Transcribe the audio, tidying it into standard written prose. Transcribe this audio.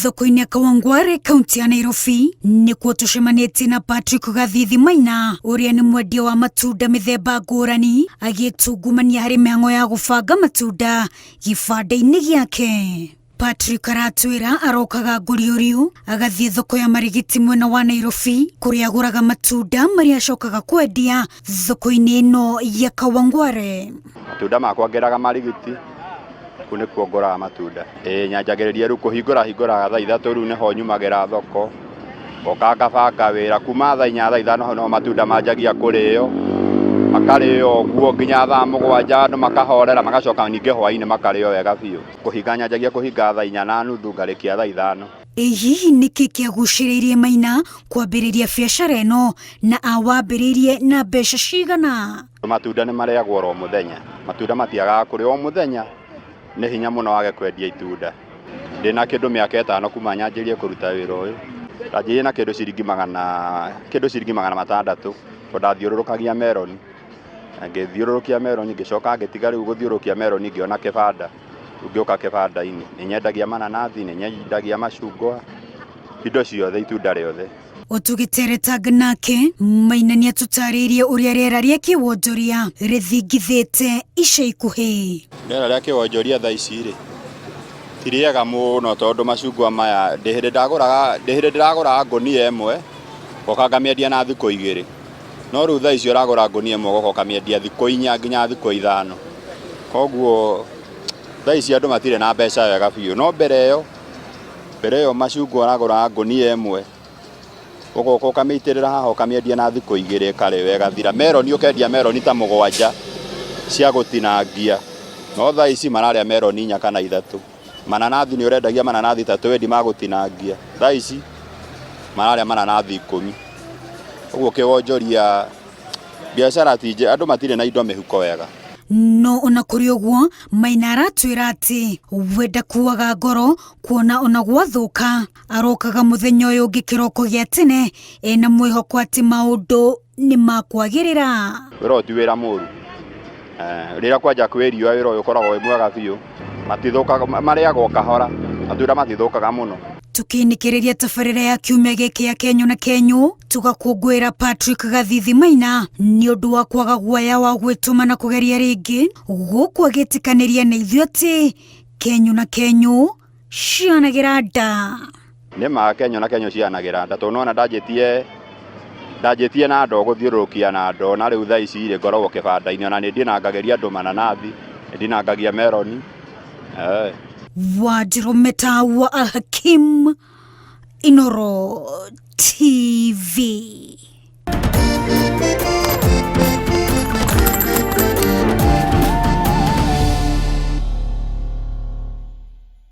Thoko-inĩ ya Kawangware kaunti ya Nairobi nĩkuo tũcemanĩtie na Patrick Gathithi Maina ũrĩa nĩ mwendia wa matunda mĩthemba ngũrani agĩtungumania harĩ mĩhang'o ya gũbanga matunda gĩbanda-inĩ gĩake. Patrick aratwĩra arokaga ngũriũriũ agathiĩ thoko ya Marigiti mwena wa Nairobi kũrĩa agũraga matunda marĩa acokaga kwendia thoko-inĩ ĩno ya Kawangware. Matunda makwa ngeraga Marigiti, kũu nĩkuo ngũraga matunda. Ĩĩ nyanjagĩrĩria rĩu kũhingũra hingũraga thaa 3 rĩu nĩho nyumagĩra thoko, ngoka ngabanga wĩra kuma thaa 4 thaa 5 hau nĩho matunda manjagia kũrĩo, makarĩo ũguo nginya thaa 7 andũ makahorera magacoka ningĩ hwainĩ makarĩo wega biũ. Kũhinga nyanjagia kũhinga thaa 4:30 ngarĩkia thaa 5. Ĩ hihi nĩkĩ kĩagucĩrĩirie Maina kwambĩrĩria biacara ĩno na awambĩrĩirie na mbeca cigana? Matunda nĩ marĩagwo oro mũthenya, matunda matiagaga kũrĩo o mũthenya, nĩ hinya mũno wage kwendia itunda. Ndĩna kĩndũ mĩaka 5 kuma nyanjĩrie kũruta wĩra ũyũ, ndanjirie na kĩndũ ciringi magana, kĩndũ ciringi 600 tondũ ndathiũrũrũkagia meroni, na ngĩthiũrũrũkia meroni ngĩcoka ngĩtiga rĩu gũthiũrũrũkia meroni ngĩona kĩbanda, rĩu ngĩũka kĩbanda-inĩ. Nĩ nyendagia mananathi, nĩ nyendagia macungwa, indo ciothe itunda rĩothe. Tũgĩteretanga nake, Maina nĩatũtarĩirie ũrĩa rĩera rĩa kĩwonjoria rĩthingithĩte ica ikuhĩ. Rĩera rĩa kĩwonjoria thaa ici rĩ, ti rĩega mũno tondũ macungwa maya ndĩ hĩndĩ ndagũraga, ndĩ hĩndĩ ndĩragũraga ngũnia ĩmwe, ngoka ngamĩendia na thikũ 2. No rĩu thaa ici ũragũra ngũnia ĩmwe ũgoka ũkamĩendia thikũ 4 nginya thikũ 5. Koguo thaa ici andũ matirĩ na mbeca wega biũ. No mbere ĩyo, mbere ĩyo macungwa ũragũraga ngũnia ĩmwe, ũgoka ũkamĩitĩrĩra haha ũkamĩendia na thikũ 2 ĩkarĩo ĩgathira. Meroni ũkendia meroni ta 7 cia gũtinangia, no thaa ici mararĩa meroni 4 kana 3. Mananathi nĩ ũrendagia mananathi ta twendi ma gũtinangia, thaa ici mararĩa mananathi 10. Ũguo kĩwonjoria biacara ti njega, andũ matirĩ na indo mĩhuko wega. No ona kũrĩ ũguo, Maina aratwĩra atĩ we ndakuaga ngoro kuona ona gwathũka arokaga mũthenya ũyũ ũngĩ kĩroko gĩa tene ena mwĩhoko atĩ maũndũ nĩ makwagĩrĩra. Wĩra ũyũ ti wĩra mũru, rĩrĩa kwanja kwĩ riũa wĩra ũyũ ũkoragwo wĩ mwega biũ, matithũkaga, marĩagwo kahora, matunda matithũkaga mũno. Tũkĩinĩkĩrĩria tabarĩra ya kiumia gĩkĩ ya Kenyũ na Kenyũ, tũgakũngũĩra Patrick Gathithi Maina nĩ ũndũ wa kwaga guoya wa gwĩtũma na kũgeria rĩngĩ, gũkũ agĩtĩkanĩria na ithuĩ atĩ Kenyũ na Kenyũ cianagĩra nda. Nĩ ma Kenyũ na Kenyũ cianagĩra nda tondũ nĩwona ndanjĩtie ndanjĩtie na ndoo gũthiũrũrũkia na ndoo na rĩu thaa ici rĩ ngoragwo kĩbanda-inĩ ona nĩ ndinangagĩria andũ mananathi, nĩ ndinangagia meroni. Wanjirũ Meta wa Alhakim, Inoro TV.